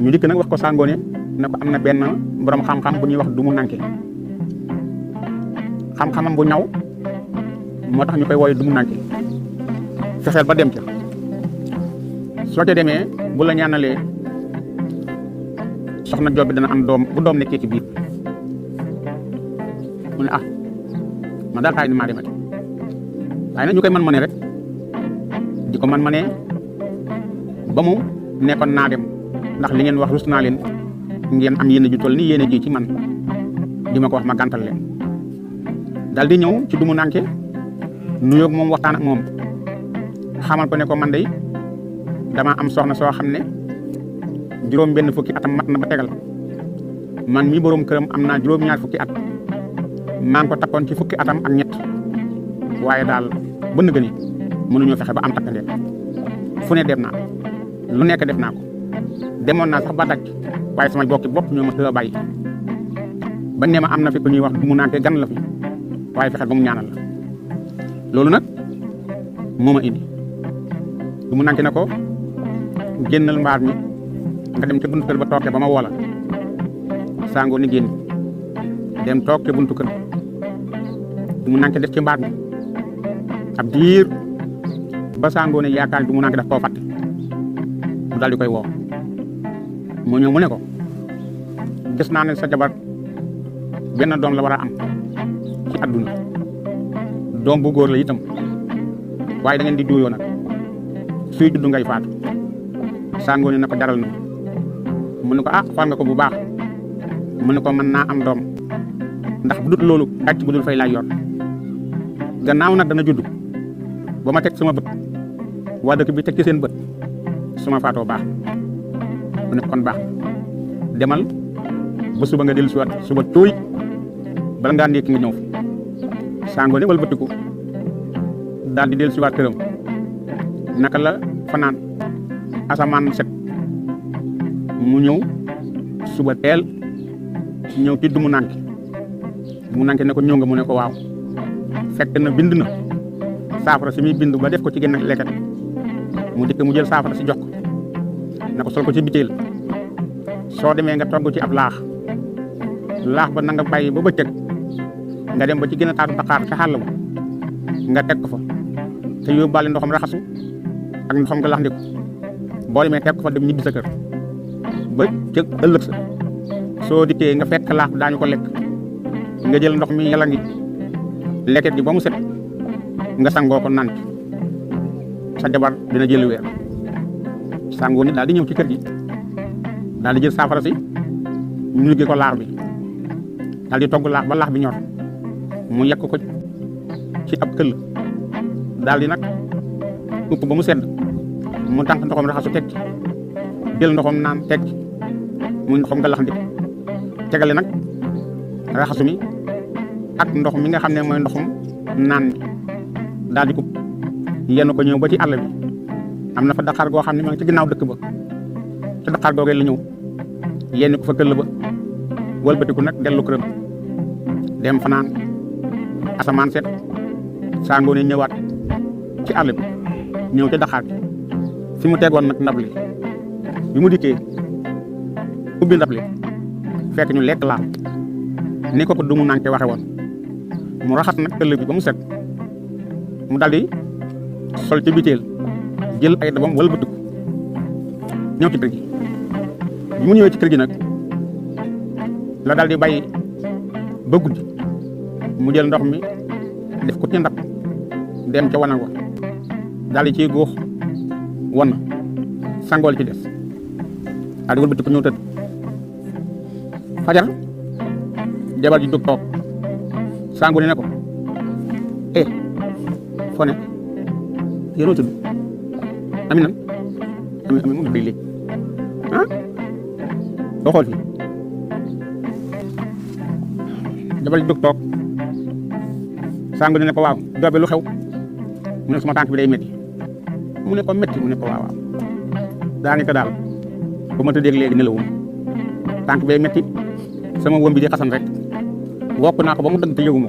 ñu dikk nag wax ko Sangoné ne ko am na benn borom xam-xam bu ñuy wax du mu nanke xam-xamam bu ñaw moo tax ñu koy wooye du mu nanke fexeel ba dem ca soo ca demee bu la ñaanalee soxna Joob bi dana am doom bu doom nekkee ci biir mu ne man daal xaay ni maa demati waaye nag ñu koy man-mane rek di ko man-manee ba mu nekkoon naa dem ndax li ngeen wax rus naa leen ngeen am yéene ju toll ni yéene ji ci man di ma ko wax ma gàntal leen daal di ñëw ci du mu nànke nuyoog moom waxtaan ak moom xamal ko ne ko man day dama am soxna soo xam ne juróom benn fukki atam mat na ba tegal man mi boroom këram am naa juróom-ñaar fukki at maa ngi ko takkoon ci fukki atam ak ñett waaye daal ba nëgë ni mënuñoo fexe ba am takkandeel fu ne dem naa lu nekk def naa ko demoon naa sax ba daj waaye sama bokki bopp ñoo ma tëra bàyyi ba ne ma am na fi ko ñuy wax du mu nànke gan la fi waaye fexeel ba mu ñaanal la loolu nag moo ma indi du mu nànke ne ko génnal mbaar mi nga dem ca buntu kër ba toogee ba ma woola Sangoné génn dem toog ca buntu kër du mu nànke def ci mbaar mi ab diir ba Sangoné yaakaar du mu nànke daf koo fàtte mu daal di koy woo mu ñëw mu ne ko gis naa ne sa jabar benn doom la war a am ci àdduna doom bu góor la itam waaye da ngeen di duuyoo nag suy juddu ngay faatu Sangoné na ko jaral na mu ne ko xool nga ko bu baax mu ne ko mën naa am doom ndax bu dul loolu gàcc bu dul fay laay yor gannaaw nag dana judd ba ma teg sama bët waa dëkk bi teg ci seen bët suma faatoo baax mu ne kon baax demal ba suba nga dellu si waat suba tuuy bala ngaa ndékki nga ñëw fi Sangoné wala bëtiku daal di dellu si waat këram naka la fanaan asamaan set mu ñëw suba teel ñëw ci du mu nànke ne ko ñëw nga mu ne ko waaw fekk na bind na saafara si muy bind ba def ko ci genn lekkat mu dikk mu jël saafara si jox ko ne ko sol ko ci biteel soo demee nga togg ci ab laax ba na nga bàyyi ba bëccëg nga dem ba ci gën a taatu Dakar ca xàll ba nga teg ko fa te yóbbaale ndoxam raxasu ak ndoxam nga lax ndiku boo demee teg ko fa dem ñibbi sa kër ba ca ëllëg sa soo dikkee nga fekk laax daañu ko lekk nga jël ndox mi yàlla ngi lekket gi ba mu set nga sangoo ko naan sa jabar dina jël weer Sangoné daal di ñëw ci kër gi daal di jël saafara si ñu liggéey ko laax bi daal di togg laax ba laax bi ñor mu yekk ko ci ab këll daal di nag upp ba mu sedd mu tànk ndoxam raxasu teg ci jël ndoxam naan teg ci muy ndoxam nga lax ndik tegale nag raxasu mi ak ndox mi nga xam ne mooy ndoxum naan mi daal di ko yenn ko ñëw ba ci àll bi am na fa daqaar goo xam ne ma ngi ci ginnaaw dëkk ba ci daqaar googee la ñëw yenn ko fa këll ba wëlbatiku nag dellu këram dem fanaan asamaan set Sangoné ñëwaat ci àll bi ñëw ci daqaar bi fi mu tegoon nag ndab li bi mu dikkee ubbi ndab li fekk ñu lekk laal ni ko du mu nànke waxe woon mu raxas nag këll bi ba mu set mu daldi sol ci biteel jël ay dabam wëlbatiku ñëw ci kër gi bi mu ñëwee ci kër gi nag la daldi bàyyi ba guddi mu jël ndox mi def ko ci ndab dem ca wanag wa daldi ciy góox wan sangool ci des daldi wëlbatiku ñëw tëdd fajar jabar ji jóg toog Sangoné ne ko foo ne yéenoo tudd ami nan ami mu ngi léegi doo xool fii jabar ji jóg toog Sangoné ne ko waaw Joobe lu xew mu ne sama tànk bi day métti mu ne ko métti mu ne ko waaw daanaka daal ba ma tëddee léegi nelawum tànk bay métti sama wëm bi di xasan rek wokk naa ko ba mu dëgg te yëguma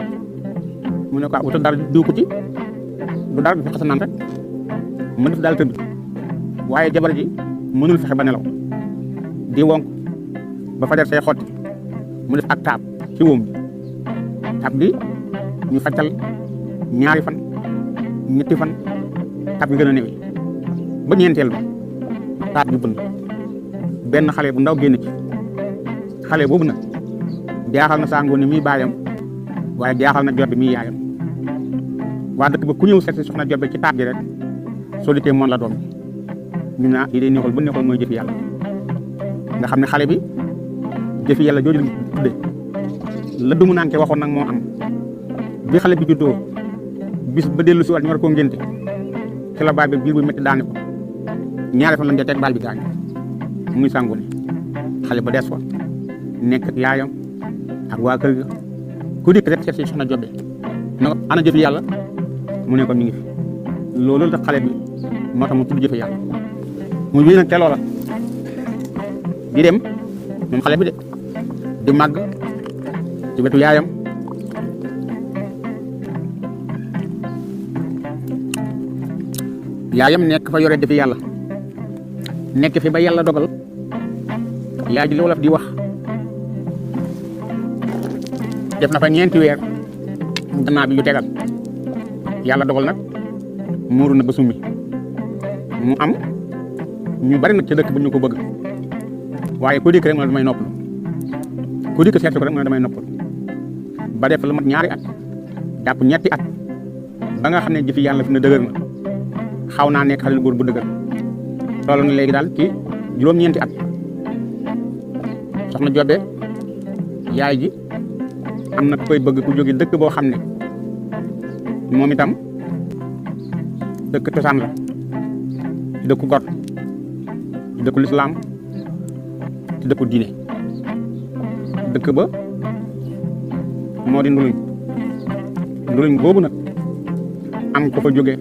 mu ne ko wutal dara diw ko ci du dara du fi xasan naan rek ma def daal tëdd waaye jabar ji mënul fexe ba nelaw di wonk ba fajar say xotti mu def ak taab ci wóom bi taab bi ñu fajtal ñaari fan ñetti fan taab bi gën a néew ba ñeenteel ba taab bi bënn benn xale bu ndaw génn ci xale boobu nag jaaxal na Sango ni muy baayam waaye jaaxal na Jobbe muy yaayam waa dëkk ba ku ñëw seet si soxna Jobbe ci taab ji rek soo dikkee moon la doom ñu naa yi day neexul bu neexul mooy jëfi yàlla nga xam ne xale bi jëfi yàlla jooju tudde la dumu naan ke waxoon nag moo am bi xale bi juddoo bis ba dellu si waat ñu war koo ngénte ci la baay bi biir bu métti daane ko ñaari fan lañ ca teg baal bi gaañu muy Sango ne xale ba des fa nekk ak yaayam ak waa kër ga ku dikk rek seet si soxna Jobbe na ko ana jëfi yàlla mu ne ko mi ngi fi loolu tax xale bi moo tax mu tudd jëfi yàlla mu wii nag te loola di dem moom xale bi de di màgg ci wetu yaayam yaayam nekk fa yore jëfi yàlla nekk fi ba yàlla dogal yaay ji li Wolof di wax def na fa 9 weer gannaaw bi yu tegal yàlla dogal nag muuru na ba summi mu am ñu bari nag ci dëkk bu ñu ko bëgg waaye ku dikk rek mu ne damay noppalu ku dikk seet ko rek mu ne damay noppalu ba def lu mat 2 at jàpp 3 at ba nga xam ne jëfi yàlla fi ne dëgër na xaw naa nekk xale góor bu dëgër loolu na léegi daal ci juróom-ñeenti at soxna Jobbe yaay ji am na ku koy bëgg ku jóge dëkk boo xam ne moom itam dëkk cosaan la ci dëkku gor ci dëkku lislaam ci dëkku diine dëkk ba moo di nduluñ boobu nag am ko fa jóge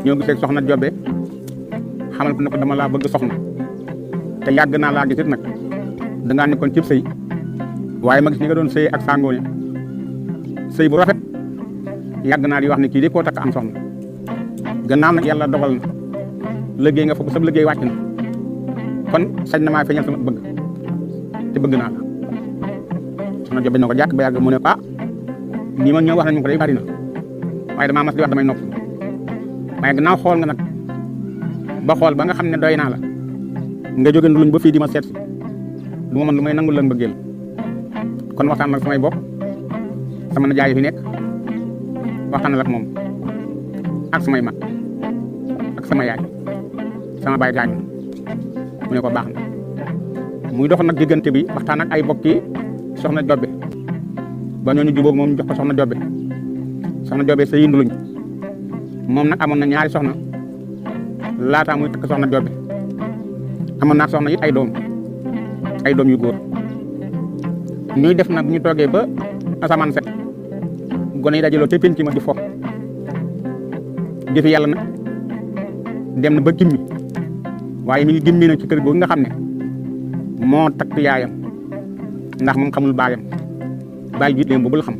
ñoo gisee soxna Jobbe xamal ko ne ko dama laa bëgg soxna te yàgg naa laa gisit nag dangaa nekkoon cib sëy waaye ma gis ni nga doon sëy ak Sango ne sëy bu rafet yàgg naa di wax ne kii de koo takk am soxna gannaaw nag yàlla dogal na liggéey nga foofu sab liggéey wàcc na kon sañ na maa feeñal sama bëgg te bëgg naa la soxna Jobbe na ko jàkk ba yàgg mu ne ah nii ma ñëw wax nañ ma ko day bari na waaye damaa mas di wax damay nopp waaye gannaaw xool nga nag ba xool ba nga xam ne doy naa la nga jóge luñ ba fii di ma seet si du ma mën lu may nangul lan bëggeel kon waxtaan nag samay bopp sama nijaay fi nekk waxtaan ak moom ak samay mag ak sama yaay sama baay gaañu mu ne ko baax na muy dox nag diggante bi waxtaan ak ay bokki soxna Jobbe ba ñooñu jubóog moom jox ko soxna Jobbe sa yinduluñ moom nag amoon na 2 soxna laataa muy takk soxna Jobbe amoon naa soxna it ay doom yu góor ñuy def nag bu ñu toogee ba asamaan set gone yi dajaloo ca penc ma di fo jëfi yàlla nag dem na ba gimmi waaye mi ngi gimmi nag ci kër googu nga xam ne moo takk yaayam ndax moom xamul baayam baay jiit leen boobu la xam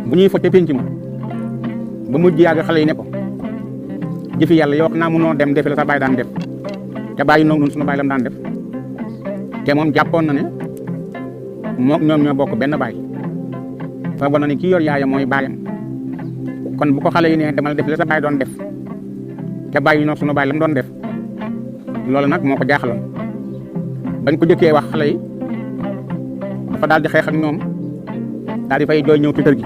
bu ñuy fo ca penc ma ba mujj yàgg xale yi ne ko jëfi yàlla yow naa mënoo dem defi la sa baay daan def te bàyyi noonu sunu baay lam daan def te moom jàppoon na ne moom ñoom ñoo bokk benn baay foogoon na ne kii yor yaayam mooy baayam kon bu ko xale yi ne demal def la sa baay doon def te bàyyi noonu sunu baay lam doon def loolu nag moo ko jaaxaloon bañ ko jëkkee wax xale yi dafa daal di xeex ak ñoom daal di fay jooy ñëw ci kër gi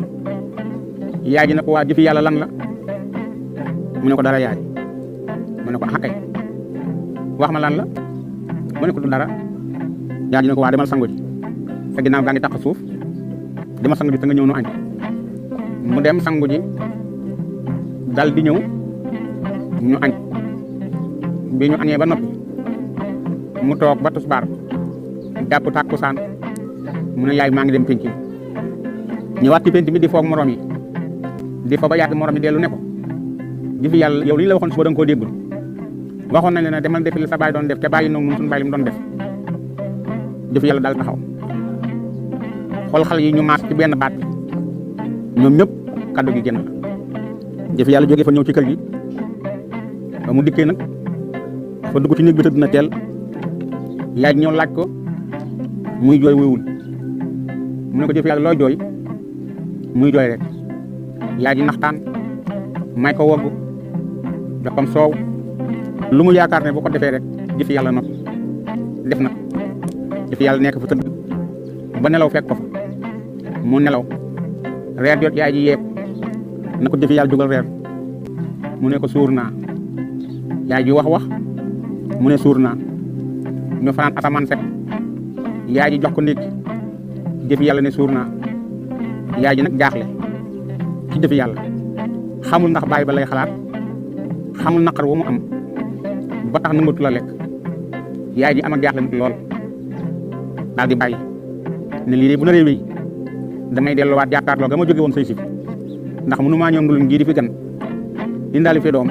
yaay ji ne ko waa jëfi yàlla lan la mu ne ko dara yaay mu ne ko ah kay wax ma lan la mu ne ko du dara yaay ji ne ko waa demal sangu ji sa ginnaaw gaa ngi tax suuf demal sangu ji te nga ñëw nu añ mu dem sangu ji dal di ñëw ñu añ bi ñu añee ba noppi mu toog ba tisbaar jàpp tàkkusaan mu ne yaay maa ngi dem penc mi ñëwaat ci penc mi di foog morom yi di fa ba yàgg morom yi dellu ne ko jëfi yàlla yow li ñu la waxoon suba da nga koo déggul waxoon nañ ne demal defi li sa baay doon def te bàyyi noonu suñu baay li mu doon def jëfi yàlla daal taxaw xool xale yi ñu maas ci benn baat bi ñoom ñëpp kaddu gi génn la jëfi yàlla jógee fa ñëw ci kër gi ba mu dikkee nag fa dugg ci néeg bi tëdd na teel yaay ji ñëw laaj ko muy jooy wéwul mu ne ko jëf yàlla looy jooy muy jooy rek yaay ji naxtaan may ko wogg joxam soow lu mu yaakaar ne bu ko defee rek jëf yàlla noppi def na jëf yàlla nekk fa tëdd ba nelaw fekk ko fa mu nelaw reer jot yaay ji yeeb na ko jëf yàlla jógal reer mu ne ko suur naa yaay ji wax mu ne suur naa ñu fanaan asamaan set yaay ji jox ko ndékki jëf yàlla ne suur naa yaay ji nag jaaxle ci jëf yàlla xamul ndax bàyyi ba lay xalaat xamul naqar wu mu am ba tax nangatu la lekk yaay ji am ak jaaxle lool daal di bàyyi ne lii de bu naree wéy damay delluwaat jàkkaarloo ga ma jóge woon say si ndax mënu maa ñëw ndulum gii di fi gan indaali fi doom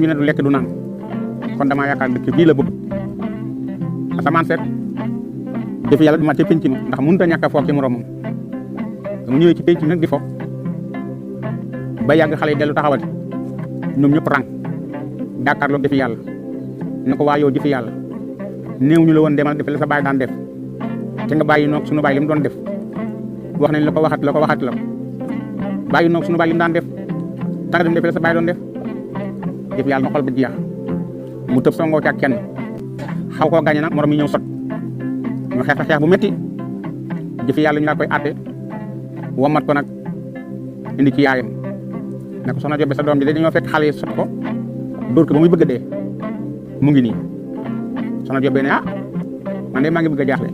ji ne du lekk du naan kon damaa yaakaar dëkk bii la bëgg asamaan set jëf yàlla dama ca penc ma ndax mënut a ñàkk a foog ci moromam mu ñëwee ci penc nag di fo ba yàgg xale yi dellu taxawati ñoom ñëpp rang jàkkaarloo jëf yàlla ne ko waa yow jëf yàlla néew ñu la woon demal def la sa baay daan def te nga bàyyi noog sunu baay li mu doon def wax nañ la ko waxat la ko bàyyi noog sunu baay li mu daan def tanga dem def la sa baay doon def jëf yàlla na xol ba jeex mu tëb songoo ci ak kenn xaw koo gaañe nag morom yi ñëw sot ñu xeex bu métti jëf yàlla ñu laa koy àtte womat ko nag indi ci yaayam ne ko soxna Jobe sa doom ji dañoo fekk xale yi sot ko dóor ko ba muy bëgg a dee mu ngi nii soxna Jobe ne man de maa ngi bëgg a jaaxle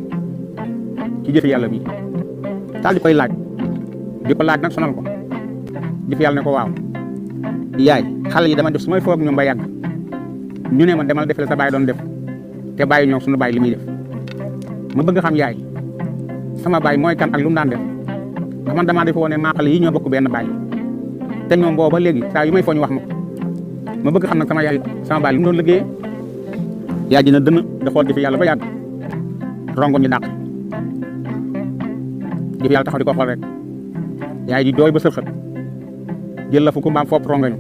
ci jëf yàlla bi daal di koy laaj nag sonal ko jëf yàlla ne ko waaw yaay xale yi dama def su may foog ñoom ba yàgg ñu ne ma demal def la sa baay doon def te bàyyi ñoo suñu baay li muy def ma bëgg xam yaay sama baay mooy kan ak lu mu daan def ndax man damaa def woon ne maa xale yi ñoo bokk benn baay te ñoom booba léegi saa yu may foo ñu wax ma bëgg xam nag sama baay li mu doon liggéeyee yaay ji na dënn da xool jëf yàlla ba yàgg rongo ñu dàq jëf yàlla taxaw di ko xool rek yaay ji jooy ba sërxët jël la fu ko mbaam fopp rongoñu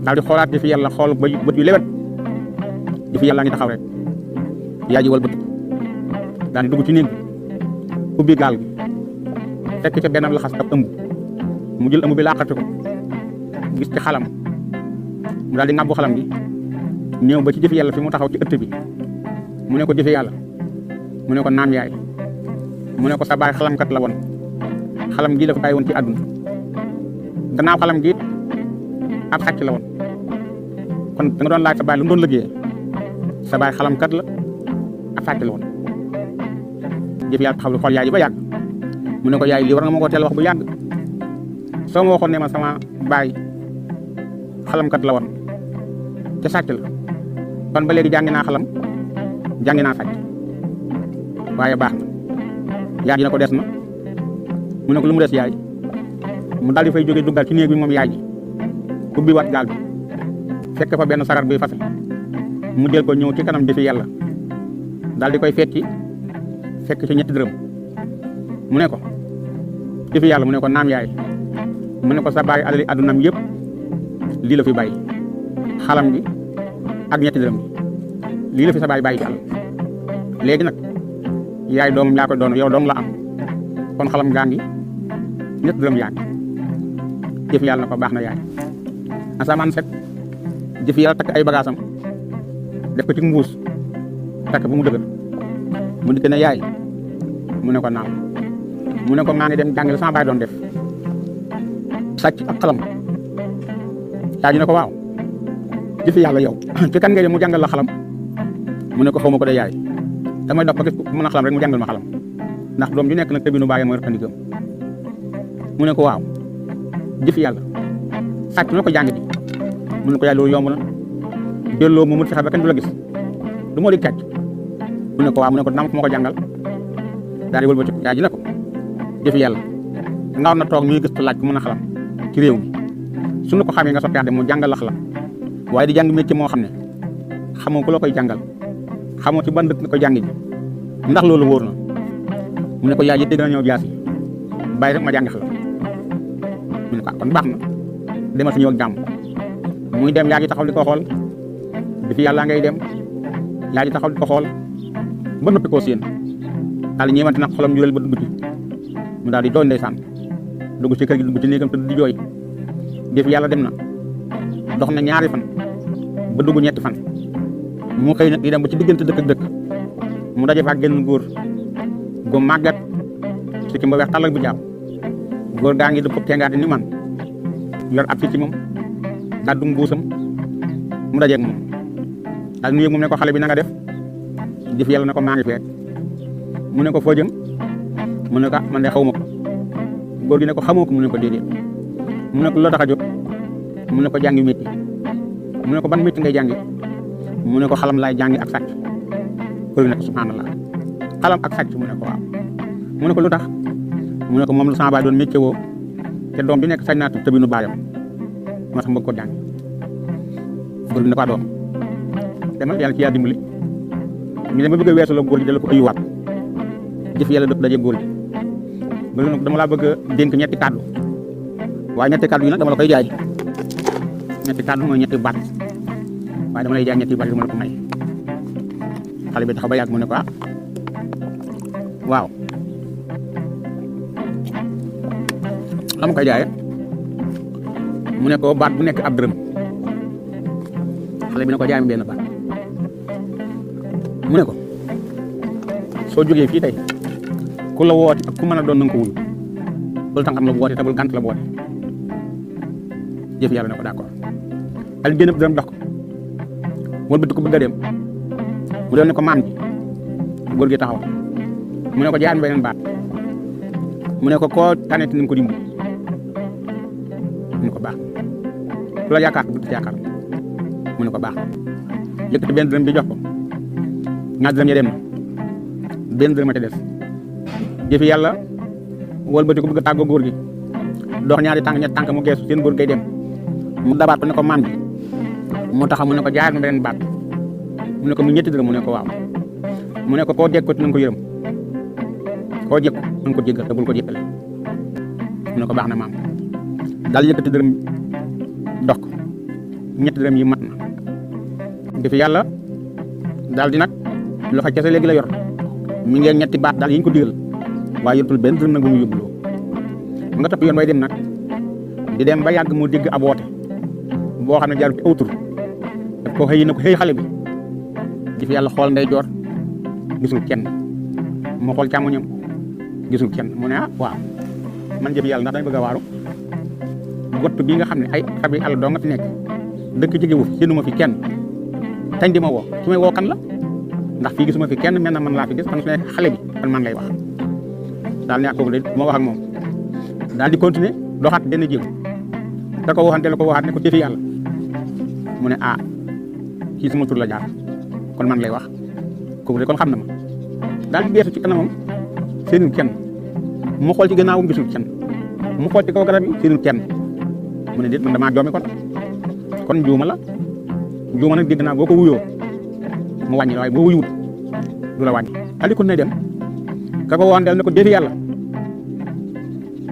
daal di xoolaat jëf yàlla xool ba bët yu lewet jëf yàlla ngi taxaw rek yaay ji wal bët daal di dugg ci néeg bi ubbi gaal gi fekk ca benn laxas ab ëmb mu jël ëmb bi laaxati ko gis ci xalam mu daal di ŋàbbu xalam gi ñëw ba ci jëf yàlla fi mu taxaw ci ëtt bi mu ne ko jëf yàlla mu ne ko naam yaay mu ne ko sa baay xalamkat la woon xalam gi la ko bàyyi woon ci àdduna gannaaw xalam gi ab sàcc la woon kon da nga doon laaj sa baay lu mu doon liggéeyee sa baay xalamkat la ab sàcc la woon jëf yàlla taxaw lu xool yaay ji ba yàgg mu ne ko yaay lii war nga ma ko teel wax bu yàgg soo ma waxoon ne ma sama baay xalamkat la woon te sàcc la kon ba léegi jàngi naa xalam jàngi naa sàcc waaye baax na yaay ji na ko des na mu ne ko lu mu des yaay mu daal di fay jógee duggal ci néeg bi moom yaay ji ubbi waat gaal bi fekk fa benn sagar buy fase mu jël ko ñëw ci kanam jëfi yàlla daal di koy fecci fekk ci ñetti dërëm mu ne ko jëfi yàlla mu ne ko naam yaay mu ne ko sa baay alali adunam yëpp lii la fi bàyyi xalam gi ak ñetti dërëm lii la fi sa baay bàyyi ci àll léegi nag yaay doomam yaa koy doon yow doom la am kon xalam gaa ngi ñetti dërëm yaa ngi jëf yàlla na ko baax na yaay asamaan set jëf yàlla takk ay bagaasam def ko ci mbuus takk bu mu dëgër mu dikk ne yaay mu ne ko naam mu ne ko maa ngi dem jàngi la sama baay doon def sàcc ak xalam yaay ji ne ko waaw jëf yàlla yow ci kan ngay dem mu jàngal la xalam mu ne ko xaw ma ko de yaay damay dox ba gis ku mën a xalam rek mu jàngal ma xalam ndax doom ju nekk nag te bi nu bàyyi mooy rëkkandigam mu ne ko waaw jëf yàlla sàcc na ko jàng ji mu ne ko yaay loolu yomb na delloo mu fexe ba kenn du la gis du moo di càcc mu ne ko waaw mu ne ko dama ko ma ko jàngal daal di wëlbati yaay ji ne ko jëf yàlla nga war na toog ñuy gëstu laaj ku mën a xalam ci réew mi suñu ko xamee nga soppi dem mu jàngal la xalam waaye di jàng métier moo xam ne xamoo ku la koy jàngal xamoo ci ban dëkk nga koy jàng ji ndax loolu wóor na mu ne ko yaay ji dégg na ñëw jaas yi bàyyi rek ma jàngi xalam mu ne ko kon baax na demal si ñëw ak jàmm muy dem yaa ngi taxaw di ko xool di fi yàlla ngay dem yaa ji taxaw di ko xool ba noppi koo séen daal ñeewante nag xolam jural ba dugg ci mu daal di jooy ndeysaan dugg ci kër gi dugg ci néegam te di jooy def yàlla dem na dox na ñaari fan ba dugg ñetti fan mu xëy nag di dem ba ci diggante dëkk ak dëkk mu daje fa ak genn góor gu màggat si ci mba weex tàllal bu jàpp góor gaa ngi dëpp tengaati ni man yor ab si ci moom gàddu mbuusam mu dajeeg moom daal nuyu moom ne ko xale bi na nga def def yàlla ne ko maa ngi fee mu ne ko foo jëm mu ne ko man de xaw ma ko góor gi ne ko xamoo ko mu ne ko déedéet mu ne ko loo tax a jóg mu ne ko jàngi métti mu ne ko ban métti ngay jàngi mu ne ko xalam laay jàngi ak sàcc góor gi ne ko subhanallah xalam ak sàcc mu ne ko waaw mu ne ko lu tax mu ne ko moom la sama baay doon métier woo te doom bi nekk sañ naa tëbinu baayam moo tax bëgg ko jàng góor gi ne ko doom demal yàlla ci yaa dimbali ñu ne ma bëgg a weesu la góor gi dala ko ayuwaat jëf yàlla dëpp daje góor gi góor gi nag dama laa bëgg a dénk ñetti kàddu waaye ñetti kàddu yi nag dama la koy jaay ñetti kàddu mooy ñetti baat waaye dama lay jaay ñetti baat yi dama la ko may xale bi taxaw ba yàgg mu ne ko waaw la ma koy jaayee mu ne ko baat bu nekk ab dërëm xale bi ne ko jaay mi benn baat mu ne ko soo jógee fii tey ku la woote ak ku mën a doon na nga ko wuyu bul tànkam la woote te bul gànt la woote jëf yàlla ne ko d'accord al génn dërëm dox ko wala bëtt ko bëgg a dem mu doon ne ko maam ji góor gi taxaw mu ne ko jaay mi beneen baat mu ne ko koo tànnati nañ ko dimbali mu ne ko baax ku la yaakaar du yaakaar mu ne ko baax yëkkati benn dërëm bi jox ko ñaar dërëm ya dem na benn dërëm a te des jëfi yàlla wëlbati ko bëgg a tàggoo góor gi dox ñaari tànk ñetti tànk mu geesu seen góor gay dem mu dabaat ko ne ko maam ji mu taxaw mu ne ko jaayal ma beneen baat mu ne ko mu ñetti dërëm mu ne ko waaw mu ne ko koo jekk ko ti na nga ko yërëm koo jekk na nga ko jéggal te bul ko jéggale mu ne ko baax na maam daal yëkkati dërëm dox ko ñetti dërëm yi mat na jëfi yàlla daal di nag loxo kese léegi la yor mi ngi ñetti baat daal yi ñu ko digal waaye yoratul benn dërëm nag bu mu yóbbuloo nga topp yoon way dem nag di dem ba yàgg mu dégg ab woote boo xam ne jaarut ci aw tur daf ko xëy na ko xëy xale bi jëf yàlla xool nday joor gisul kenn mu xool càmmoñam gisul kenn mu ne waaw man jëf yàlla ndax dañ bëgg a waaru gott bii nga xam ne ay rabi àll doo nga fi nekk dëkk jegewu fi séenu ma fi kenn tañ di ma woo ki may woo kan la ndax fii gisuma fi kenn mel na man laa fi gis man su nekk xale bi kon man lay wax daal ne kooku de ma wax ak moom daal di continuer doxaat benn jéem da ko waxante la ko waxaat ne ko jëfi yàlla mu ne kii sama tur la jaar kon man lay wax kooku de kon xam na ma daal di beesu ci kanamam seenul kenn mu xool ci gannaawam gisul kenn mu xool ci kaw garab yi seenul kenn mu ne déet man damaa joomi kon juuma la juuma nag dégg naa boo ko wuyoo mu wàññi la waaye boo wuyuwut du la wàññi daal di ko ne dem ka ko woon del ne ko jëfi yàlla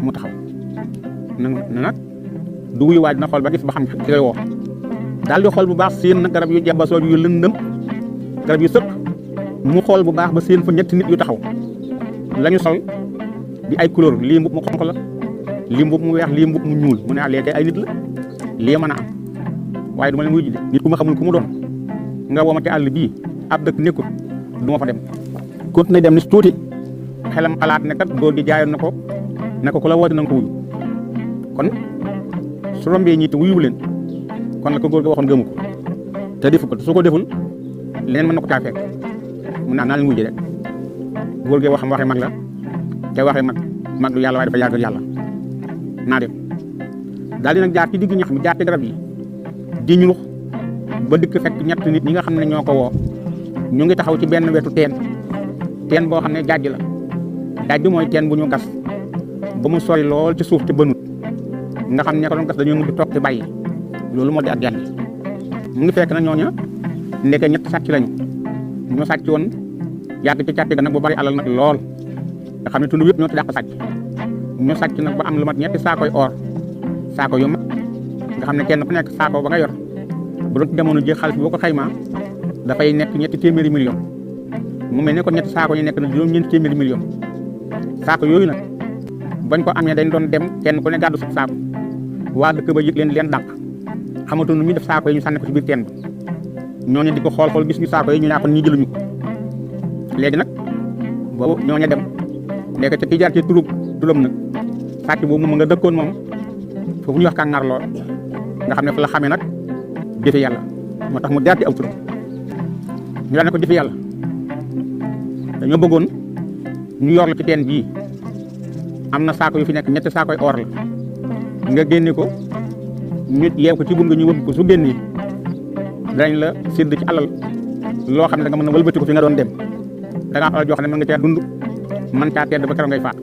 mu taxaw na nag du wuyu waaj na xool ba gis ba xam ci koy woo daal di xool bu baax seen nag garab yu jabasoo yu lëndëm garab yu sëkk mu xool bu baax ba seen fa ñetti nit yu taxaw lañu sol di ay couleur lii mbub mu xonq la lii mbub mu weex lii mbub mu ñuul mu ne léegi ay nit la lii mën a am waaye du ma leen wuyu ji de nit ku ma xamul ku mu doon nga womate àll bii ab dëkk nekkul du ma fa dem continué dem ni tuuti xelam xalaat ne kat góor gi jaayoon na ko ku la woote na nga ko wuyu kon su rombee ñi te wuyu leen kon la ko góor gi waxoon gëmu ko te defu ko su ko deful leneen mën na ko caa fekk mun naa leen wuyu ji rek góor gi waxam waxe mag la te waxe mag du yàlla waaye dafa yàggal yàlla naa dem daal di nag jaar ci digg ñax mi jaar ci garab yi di ñulux ba dikk fekk ñett nit ñi nga xam ne ñoo ko woo ñu ngi taxaw ci benn wetu teen boo xam ne jàjj la jàjj mooy teen bu ñu gas ba mu sori lool ci suuf te bënut nga xam ne ko doon gas dañoo mujj toog te bàyyi loolu moo di ak jàjj mu ngi fekk na ñooña ndeke ñett sàcc lañu ñu sàcc woon yàgg ci càcc ga nag bu bari alal nag lool nga xam ne tund yëpp ñoo ci dàq sàcc ñu sàcc nag ba am lu mat ñetti saakoy or saako yu mag nga xam ne kenn ku nekk saako ba nga yor bu doon ci jamono ji xaalis boo ko xaymaa dafay nekk ñetti téeméeri million mu mel ne kon ñetti saako yi nekk na juróom-ñeenti téeméeri million saako yooyu nag bañ ko amee dañ doon dem kenn ku ne gàddu sa saako waa dëkk ba yëg leen dàq xamatuñu ñu def saako yi ñu sànni ko ci biir teen ba ñooñu di ko xool gis ñu saako yi ñu ñaaxoon ñi jëluñu ko léegi nag boobu ñooñu dem léegi te ki jaar ci turam nag sàcc boobu mu nga dëkkoon moom foofu ñuy wax kàngaar lool nga xam ne fa la xamee nag jëfe yàlla moo tax mu jaar ci aw turam ñu daan ne ko jëfe yàlla dañoo bëggoon ñu yor la ci teen bii am na saako yu fi nekk ñetti saakoy or la nga génne ko ñu yeew ko ci gun nga ñu wëb ko su génnee dañ la sédd ci alal loo xam ne da nga mën a wëlbati ko fi nga doon dem da ngaa alal joo xam ne mën nga caa dund mën caa tedd ba keroog ngay faatu